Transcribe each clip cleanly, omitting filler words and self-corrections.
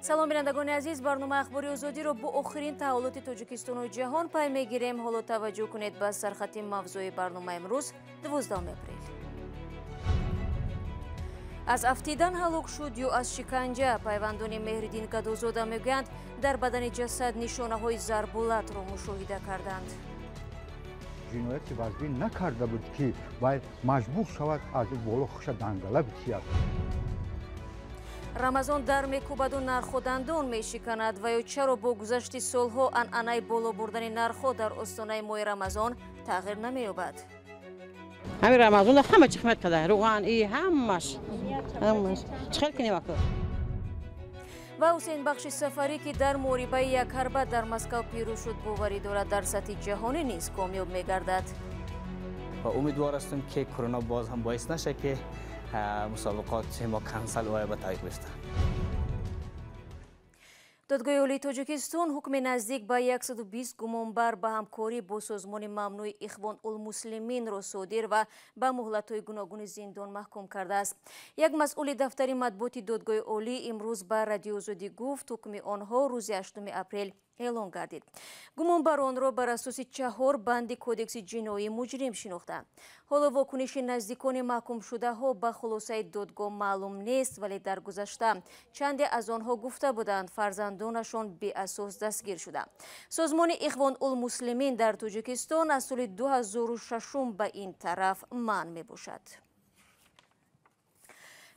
Салом бинандагони азиз, барномаи Ахбори Озодиро бо охирин таҳаввулоти Тоҷикистону ҷаҳон пай мегирем. Ҳоло таваҷҷӯҳ кунед ба сархати мавзӯи барномаи имрӯз, 12 апрел. Аз афтидан ҳалок шуд ё аз шиканҷа? Пайвандони Меҳриддин Гадозода мегӯянд, дар бадани ҷасад нишонаҳои зарбулатро мушоҳида карданд. Ҷинояти вазбин накарда буд, ки вай маҷбур шавад аз боло хуша дангала битиҳад. Рамазон дар мекӯбаду нархҳо дандон мешиканад ва ё чаро бо гузашти солҳо анъанаи боло бурдани нархҳо дар остонаи моҳи Рамазон тағйир намеёбад? Ҳамин Рамазонда ҳама чӣ хизмат карда, руған и ҳамаш, ҳамаш. Чӣ хел кунем аку? Ва Ҳусейнбахши Сафарӣ, ки дар муҳорибаи якҳарба дар Москав пирӯз шуд, боварӣ дорад дар сатҳи ҷаҳонӣ низ комёб мегардад. Ва умедвор ҳастем, ки корона боз ҳам боис наша, ки мусобиқот мо کنسل و به تعویق بیفتد. Додгоҳи Олии Тоҷикистон ҳукми наздик ба 120 гумонбар ба ҳамкорӣ бо созмони мамнӯи Ихвон-ул-Муслиминро содир ва ба муҳлатҳои гуногуни зиндон маҳкум кардааст. Як масъули дафтари матбуоти Додгоҳи Олӣ имрӯз ба Радиои Озодӣ гуфт, ҳукми онҳо рӯзи 8 апрел эълон гардид. Гумонбаронро бар асоси 4 банди кодекси ҷиноӣ муҷрим шинохтанд. Ҳоло вокуниши наздикони маҳкумшудаҳо ба хулосаи додгоҳ маълум нест, вале дар гузашта чанде аз онҳо гуфта буданд, фарзандонашон беасос дастгир шуданд. Созмони Ихвон-ул-Муслимин дар Тоҷикистон аз соли 2006 ба ин тараф манъ мебошад.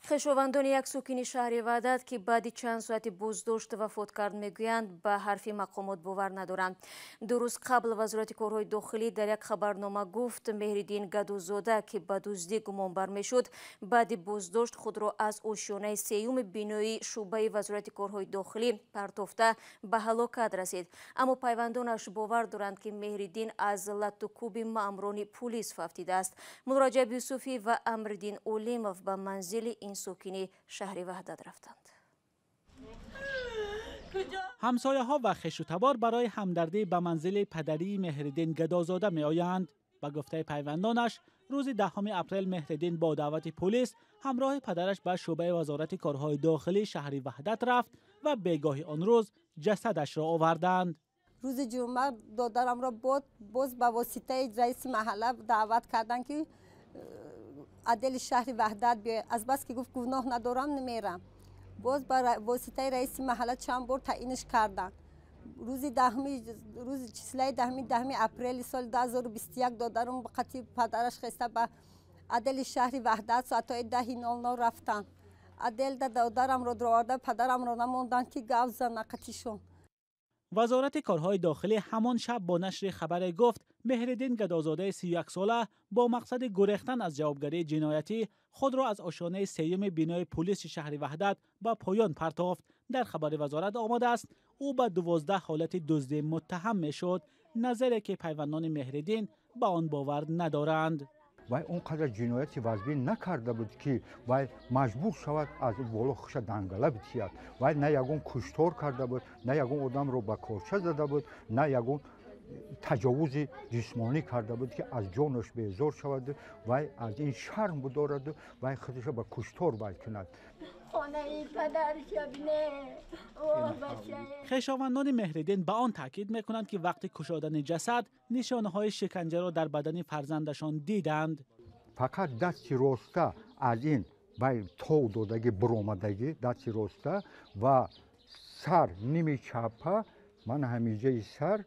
Хешовандони як сокини шаҳри Ваҳдат, ки баъди чанд соати боздошт вафот кард, мегӯянд, ба ҳарфи мақомот бовар надоранд. 2 рӯз қабл Вазорати корҳои дохилӣ дар як хабарнома гуфт, Меҳриддин Гадозода, ки ба дуздӣ гумонбар мешуд, баъди боздошт худро аз ошёнаи сеюми бинои шӯъбаи Вазорати корҳои дохилӣ партофта ба ҳалокат расид. Аммо пайвандонаш бовар доранд, ки Меҳриддин аз латтукӯби маъмурони пулис фавтидааст. Муллораҷаб Юсуфӣ ва Амриддин Олимов ба манзили ин сокини шаҳри Ваҳдат рафтанд. Ҳамсояҳо ва хешутабор барои ҳамдардӣ ба манзили падарии Меҳриддин Гадозода меоянд. Ба гуфтаи пайвандонаш, рӯзи 10 апрел Меҳриддин бо даъвати пулис ҳамроҳи падараш ба шӯъбаи Вазорати корҳои дохилии шаҳри Ваҳдат рафт ва бегоҳи он рӯз ҷасадашро оварданд. Рӯзи ҷумъа додарамро боз ба воситаи раиси маҳалла даъват карданд, ки адели шаҳри Ваҳдат биёяд. Аз бас ки гуфт гуноҳ надорам, намерам. Боз ба воситаи раиси маҳалла чанд бор таъинаш карданд. Рӯзи даҳми, рӯзи числаи 10 апрели соли 2021 додарам ба қатъи падараш хеста ба адели шаҳри Ваҳдат соатҳои 10:00 рафтанд. Аделда додарамро дароварда, падарамро намонданд, ки гав зана қатишон. Вазорати корҳои дохилӣ ҳамон шаб бо нашри хабаре гуфт, Меҳриддин Гадозодаи 31сола бо мақсади гурехтан аз ҷавобгарии ҷиноятӣ худро аз ошёнаи сеюми бинои пулиси шаҳри Ваҳдат ба поён партофт. Дар хабари вазорат омадааст, ӯ ба 12 ҳолати дуздӣ муттаҳам мешуд, назаре ки пайвандони Меҳриддин ба он бовар надоранд. Вай он қадар ҷинояти вазбин накарда буд, ки вай маҷбур шавад аз боло хуша дангала битиҳад. Вай на ягон куштор карда буд, на ягон одамро ба корча зада буд, на ягон таҷовузи ҷисмонӣ карда буд, ки аз ҷонаш безор шавад. Вай аз ин шарм бидораду вай худашро ба куштор вай кунад. Хешовандони Меҳриддин ба он таъкид мекунанд, ки вақти кушодани ҷасад нишонаҳои шиканҷаро дар бадани фарзандашон диданд. Фақат дасти роста аз ин вай тов додагӣ, биромадагӣ дасти роста ва сар ними чапа, ман ҳамиҷаи сар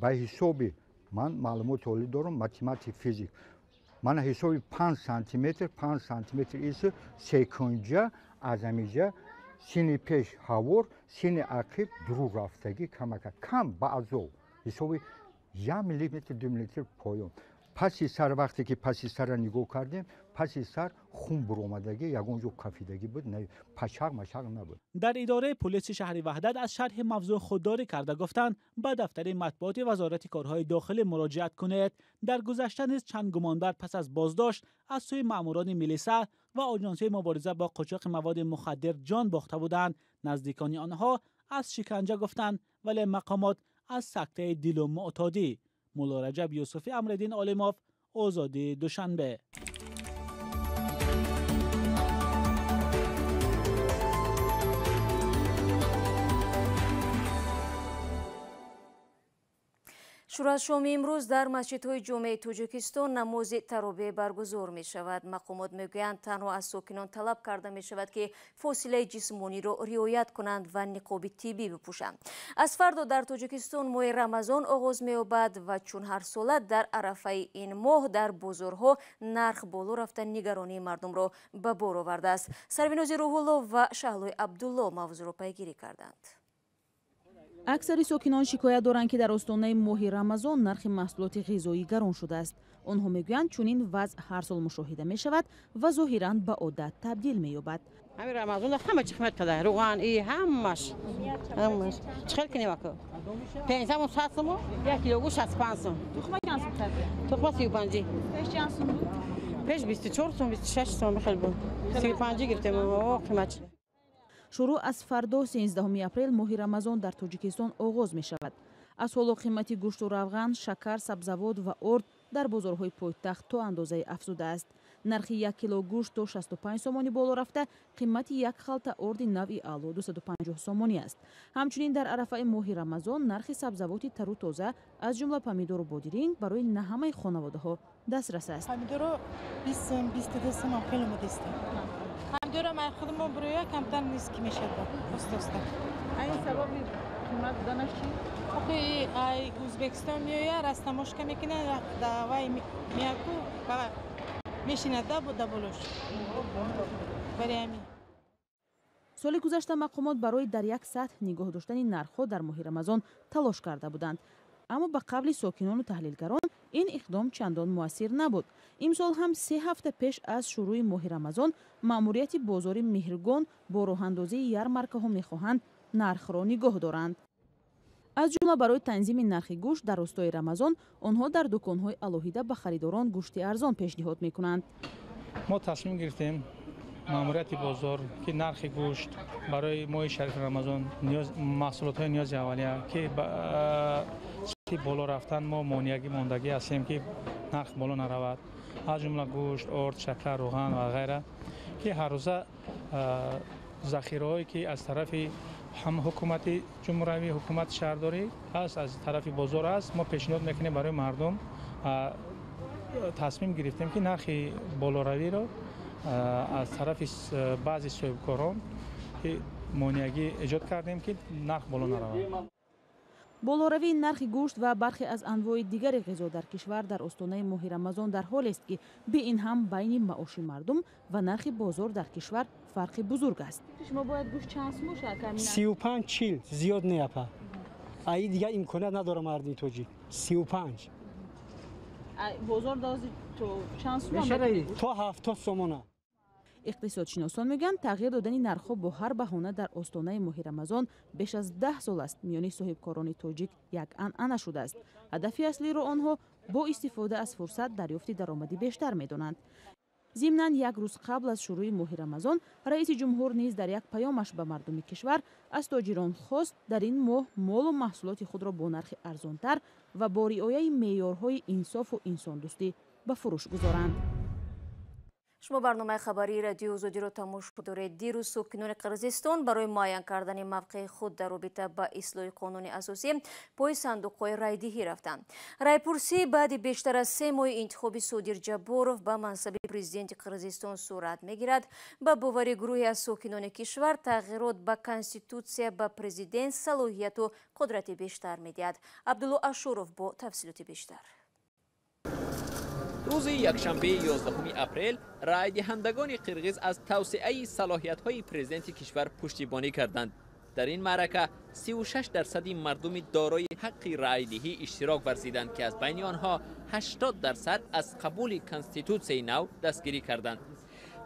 ба ҳисоби ман маълумоти олӣ дорам, математик, физик, ман ҳисоби 5 сантиметр, 5 сантиметр ис секунҷа аз ҳамиҷа сини пеш ҳавор, сини ақиб дуру рафтагӣ, камака кам ба азов ҳисоби 1 миллиметр, 2 миллиметр поён. Паси сар вақте ки паси сарра нигоҳ кардем, паси сар хун буромадагӣ, ягон ҷо кафидагӣ буд, пачақ мачақ набуд. Дар идораи пулиси шаҳри Ваҳдат аз шарҳи мавзӯъ худдорӣ карда гуфтанд, ба дафтари матбуоти Вазорати корҳои дохилӣ муроҷиат кунед. Дар гузашта низ чанд гумонбар пас аз боздошт аз сӯи маъмурони милиса ва оҷонсии мубориза бо қочоқи маводи мухаддир ҷон бохта буданд. Наздикони онҳо аз шиканҷа гуфтанд, вале мақомот аз сактаи дилу муътодӣ. Муллораҷаб Юсуфӣ, Амриддин Олимов, Озодӣ, Душанбе. Шурӯъ аз шоми имрӯз дар масҷидҳои ҷомеаи Тоҷикистон намози таровеҳ баргузор мешавад. Мақомот мегӯянд, танҳо аз сокинон талаб карда мешавад, ки фосилаи ҷисмониро риоят кунанд ва ниқоби тиббӣ бипӯшанд. Аз фардо дар Тоҷикистон моҳи Рамазон оғоз меёбад ва чун ҳарсола дар арафаи ин моҳ дар бозорҳо нарх боло рафта нигаронии мардумро ба бор овардааст. Сарвинози Рӯҳулло ва Шаҳлои Абдулло мавзӯъро пайгирӣ карданд. Аксари сокинон шикоят доранд, ки дар остонаи моҳи Рамазон нархи маҳсулоти ғизоӣ гарон шудааст. Онҳо мегӯянд, чунин вазъ ҳар сол мушоҳида мешавад ва зоҳиран ба одат табдил меёбад. Ҳамин Рамазон ҳама чӣ қимат када, равған и ҳамаш, ҳамаш. Чӣ хел кунем аку? Пенсамон 100 сум, як кило гӯшт 65 сум. Тухма чанд сум харидед? Тухма 35. Пеш чанд сум буд? Пеш 24 сум, 26 сум хел буд. 35 гирифтем, о қимат шуд. Шурӯъ аз фардо, 13 апрел, моҳи Рамазон дар Тоҷикистон оғоз мешавад. Аз ҳоло қимати гӯшту равған, шакар, сабзавот ва орд дар бозорҳои пойтахт то андозае афзудааст. Нархи як кило гӯшт то 65 сомонӣ боло рафта, қимати як халта орди навъи аъло 250 сомонӣ аст. Ҳамчунин дар арафаи моҳи Рамазон нархи сабзавоти тару тоза, аз ҷумла помидору бодиринг, барои на ҳамаи хонаводаҳо дастрас аст. Помидоро 20 сум, 22 сум хеле мудистем. Помидора май худамон буроя камтар низ ки мешавад оста-оста. Ин сабаби қимат буданаш чӣ? Охи ай Узбекистон меоя, растаможка мекунад, давай меяку мешинад да буда болош. Барои ҳамин. Соли гузашта мақомот барои дар як сатҳ нигоҳ доштани нархҳо дар моҳи Рамазон талош карда буданд. Аммо ба қавли сокинону таҳлилгарон, ин иқдом чандон муассир набуд. Имсол ҳам 3 ҳафта пеш аз шурӯъи моҳи Рамазон маъмурияти бозори Меҳргон бо роҳандозии ярмаркаҳо мехоҳанд нархро нигоҳ доранд. Аз ҷумла барои танзими нархи гӯшт дар ростои Рамазон онҳо дар дуконҳои алоҳида ба харидорон гӯшти арзон пешниҳод мекунанд. Мо тасмим гирифтем, маъмурияти бозор, ки нархи гӯшт барои моҳи шарифи Рамазон, маҳсулотҳои ниёзи аввалия, ки боло рафтан мо монеагӣ мондагӣ ҳастем, ки нарх боло наравад, аз ҷумла гӯшт, орд, шакар, рӯған ва ғайра, ки ҳаррӯза захираҳое ки аз тарафи ҳам ҳукумати ҷумҳуравӣ, ҳукумати шаҳрдорӣ ҳаст, аз тарафи бозор аст, мо пешниҳод мекунем барои мардум. Тасмим гирифтем, ки нархи болоравиро аз тарафи баъзе соҳибкорон ки монеагӣ эҷод кардем, ки нарх боло наравад. Болоравии нархи гӯшт ва бархе аз анвои дигари ғизо дар кишвар дар остонаи моҳи Рамазон дар ҳолест, ки би ин ҳам байни маоши мардум ва нархи бозор дар кишвар фарқи бузург аст. Шумо бояд гӯшт чанд сум бошад? 35, 40 зиёд не, апа. Аи дигар имконият надорам мардуми тоҷик. 35. Бозор то чанд сум? То 70 сомона. Иқтисодшиносон мегӯянд, тағйир додани нархҳо бо ҳар баҳона дар остонаи моҳи Рамазон беш аз 10 сол аст миёни соҳибкорони тоҷик як анъана шудааст. Ҳадафи аслиро онҳо бо истифода аз фурсат дарёфти даромади бештар медонанд. Зимнан, як рӯз қабл аз шурӯъи моҳи Рамазон раиси ҷумҳур низ дар як паёмаш ба мардуми кишвар аз тоҷирон хост, дар ин моҳ молу маҳсулоти худро бо нархи арзонтар ва бо риояи меъёрҳои инсофу инсондӯстӣ ба фурӯш гузоранд. Шумо барномаи хабарии Радиои Озодиро тамошо доред. Дирӯз сокинони Қирғизистон барои муайян кардани мавқеи худ дар робита ба ислоҳи қонуни асосӣ пои сандуқҳои райдиҳӣ рафтанд. Райпурсӣ баъди бештар аз 3 моҳи интихоби Содир Ҷабборов ба мансаби президенти Қирғизистон сурат мегирад. Ба бовари гурӯҳе аз сокинони кишвар, тағйирот ба конститутсия ба президент салоҳияту қудрати бештар медиҳад. Абдулло Ашуров бо тафсилоти бештар. Рӯзи якшанбеи 11 апрел раъйдиҳандагони қирғиз аз тавсеаи салоҳиятҳои президенти кишвар пуштибонӣ карданд. Дар ин маърака 36 дарсади мардуми дорои ҳаққи раъйдиҳӣ иштирок варзиданд, ки аз байни онҳо 80% аз қабули конститутсияи нав дастгирӣ карданд.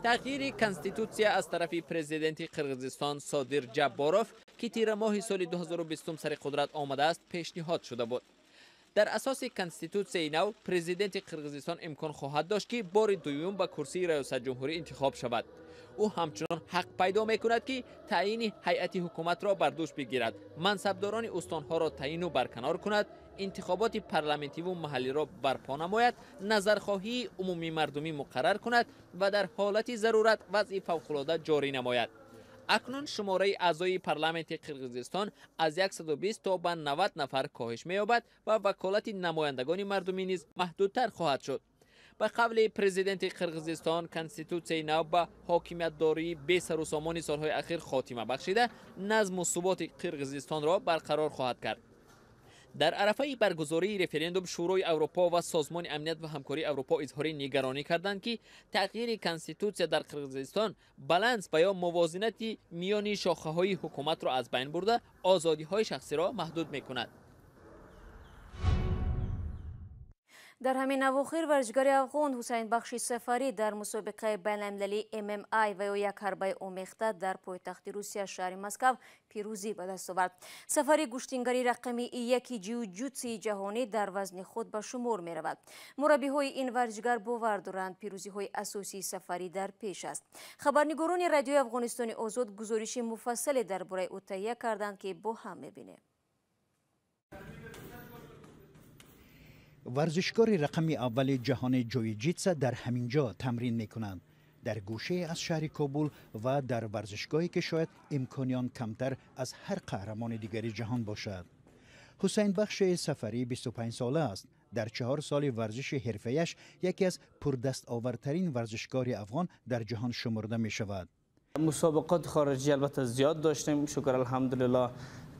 Тағйири конститутсия аз тарафи президенти Қирғизистон Содир Ҷабборов, ки тирамоҳи соли 2020 сари қудрат омадааст, пешниҳод шуда буд. Дар асоси конститутсияи нав президенти Қирғизистон имкон хоҳад дошт, ки бори дуюм ба курсии раёсатҷумҳурӣ интихоб шавад. Ӯ ҳамчунон ҳақ пайдо мекунад, ки таъйини ҳайати ҳукуматро бар дӯш бигирад, мансабдорони устонҳоро таъйину барканор кунад, интихоботи парламентиву маҳаллиро барпо намояд, назархоҳии умумимардумӣ муқаррар кунад ва дар ҳолати зарурат вазъи фавқулода ҷорӣ намояд. Акнун шумораи аъзои парламенти Қирғизистон аз 120 то ба 90 нафар коҳиш меёбад ва ваколати намояндагони мардумӣ низ маҳдудтар хоҳад шуд. Ба қавли президенти Қирғизистон, конститутсияи нав ба ҳокимиятдории бесарусомони солҳои ахир хотима бахшида, назму суботи Қирғизистонро барқарор хоҳад кард. Дар арафаи баргузории референдум Шӯрои Аврупо ва Созмони амният ва ҳамкории Аврупо изҳори нигаронӣ карданд, ки тағйири конститутсия дар Қирғизистон баланс ва ё мувозинати миёни шохаҳои ҳукуматро аз байн бурда, озодиҳои шахсиро маҳдуд мекунад. Дар ҳамин авохир варзишгари афғон Ҳусайнбахши Сафарӣ дар мусобиқаи байналмилалии ММА ва ё як ҳарбаи омехта дар пойтахти Русия шаҳри Москав пирӯзӣ ба даст овард. Сафарӣ гӯштингари рақами яки ҷиу-ҷутсии ҷаҳонӣ дар вазни худ ба шумор меравад. Мураббиҳои ин варзишгар бовар доранд, пирӯзиҳои асосии Сафарӣ дар пеш аст. Хабарнигорони радиои Афғонистони Озод гузориши муфассале дар бораи ӯ таҳия карданд, ки бо ҳам мебинем. Варзишкори рақами аввали ҷаҳони ҷуи-ҷитса дар ҳамин ҷо тамрин мекунанд, дар гӯшае аз шаҳри Кобул ва дар варзишгоҳе ки шояд имкони он камтар аз ҳар қаҳрамони дигари ҷаҳон бошад. Ҳусайнбахши Сафарӣ 25 сола аст. Дар 4 соли варзиши ҳирфаяш яке аз пурдастовартарин варзишкори афғон дар ҷаҳон шумурда мешавад. Мусобиқоти хориҷӣ албатта зиёд доштем, шукр алҳамдулиллоҳ,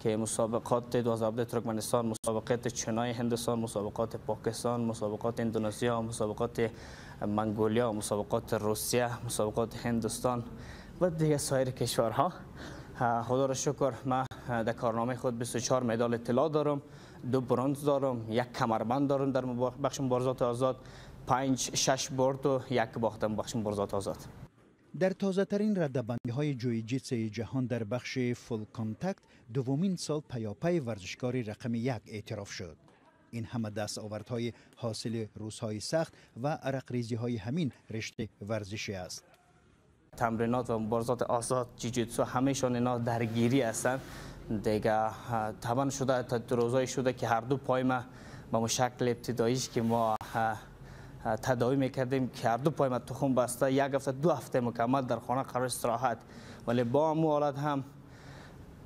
که مسابقات 2017 ترکمنستان، مسابقات چنای هندوستان، مسابقات پاکستان، مسابقات اندونزیا، مسابقات منگولیا، مسابقات روسیه، مسابقات هندوستان و دیگه سایر کشورها. خدا را شکر من در کارنامه خود 24 مدال طلا دارم، 2 برنز دارم، 1 کمربند دارم در بخش مبارزات آزاد، 5 6 برد و 1 باختم بخش مبارزات آزاد. در تازه ترین ردبندی های جوی-جیتسوی جهان در بخش full contact دومین سال پیاپی ورزشکار رقم 1 اعتراف شد. این همه دستاوردهای حاصل روزهای سخت و عرقریزی های همین رشته ورزشی است. تمرینات و مبارزات آزاد، جیجیتسو، همهشان اینا درگیری هستند. دیگه طبعا شده تا روزایی شده که هر دو پای ما به شکل ابتداییش که ما تداوی میکردیم که هر دو پای ما تخم بسته، 1 هفته 2 هفته مکمل در خانه قرار استراحت، ولی با امو حالت هم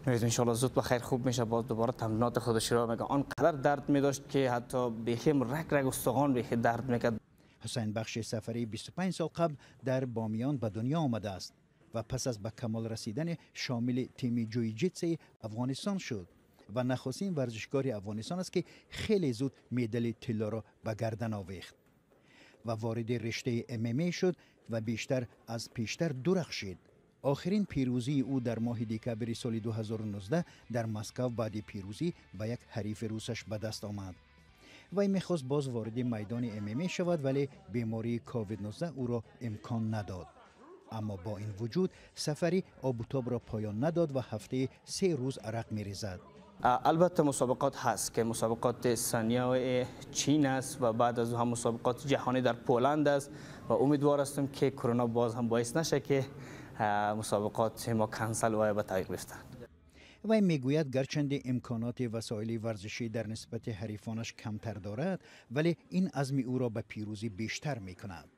ان شاء الله زود بخیر خوب میشه، باز دوباره تمرینات خودش رو میگه. آنقدر درد میداشت که حتی بیخیم رگ رگ استخوان بیخی درد میکرد. حسین بخش سفری 25 سال قبل در بامیان به دنیا آمده است و پس از به کمال رسیدن شامل تیم جوی-جیتسوی افغانستان شد و نخستین ورزشکار افغانستان است که خیلی زود مدال طلا را به گردن آویخت و وارد رشته MMA شد و بیشتر از پیشتر درخشید. آخرین پیروزی او در ماه دکبر سال 2019 در مسکو بعد پیروزی به یک حریف روسش به دست آمد. وی میخواست باز وارد میدان MMA شود، ولی بیماری کووید 19 او را امکان نداد. اما با این وجود سفری آبوتاب را پایان نداد و هفته 3 روز عرق میریزد. البته مسابقات هست که مسابقات سانیا چین است و بعد از هم مسابقات جهانی در پولند است و امیدوار هستم که کرونا باز هم باعث نشه که مسابقات ما کنسل و به تعویق بیفتند. وی میگوید گرچند امکانات وسایل ورزشی در نسبت حریفانش کمتر دارد، ولی این عزم او را به پیروزی بیشتر میکند.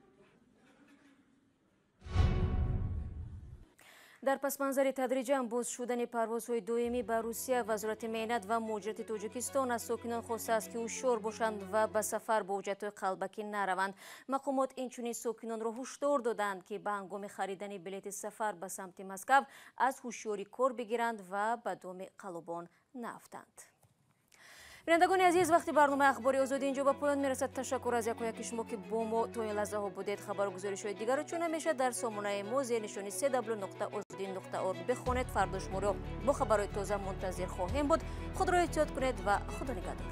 Дар пасманзари тадриҷан боз шудани парвозҳои доимӣ ба Русия, Вазорати меҳнат ва муҳоҷирати Тоҷикистон аз сокинон хостааст, ки ҳушёр бошанд ва ба сафар бо ҳуҷҷатҳои қалбакӣ нараванд. Мақомот инчунин сокинонро ҳушдор доданд, ки ба ҳангоми харидани билети сафар ба самти Москав аз ҳушёрӣ кор бигиранд ва ба доми қаллобон наафтанд. Бинандагони азиз, вақти барномаи ахбори озодӣ инҷо ба поён мерасад. Ташаккур аз яку яки шумо, ки бо мо то ин лаҳзаҳо будед. Хабару гузоришҳои дигарро чун ҳамеша дар сомонаи мо зери нишони cw.ozodi.org бихонед. Фардо шуморо бо хабарҳои тоза мунтазир хоҳем буд. Худро эҳтиёт кунед ва Худо нигаҳдор.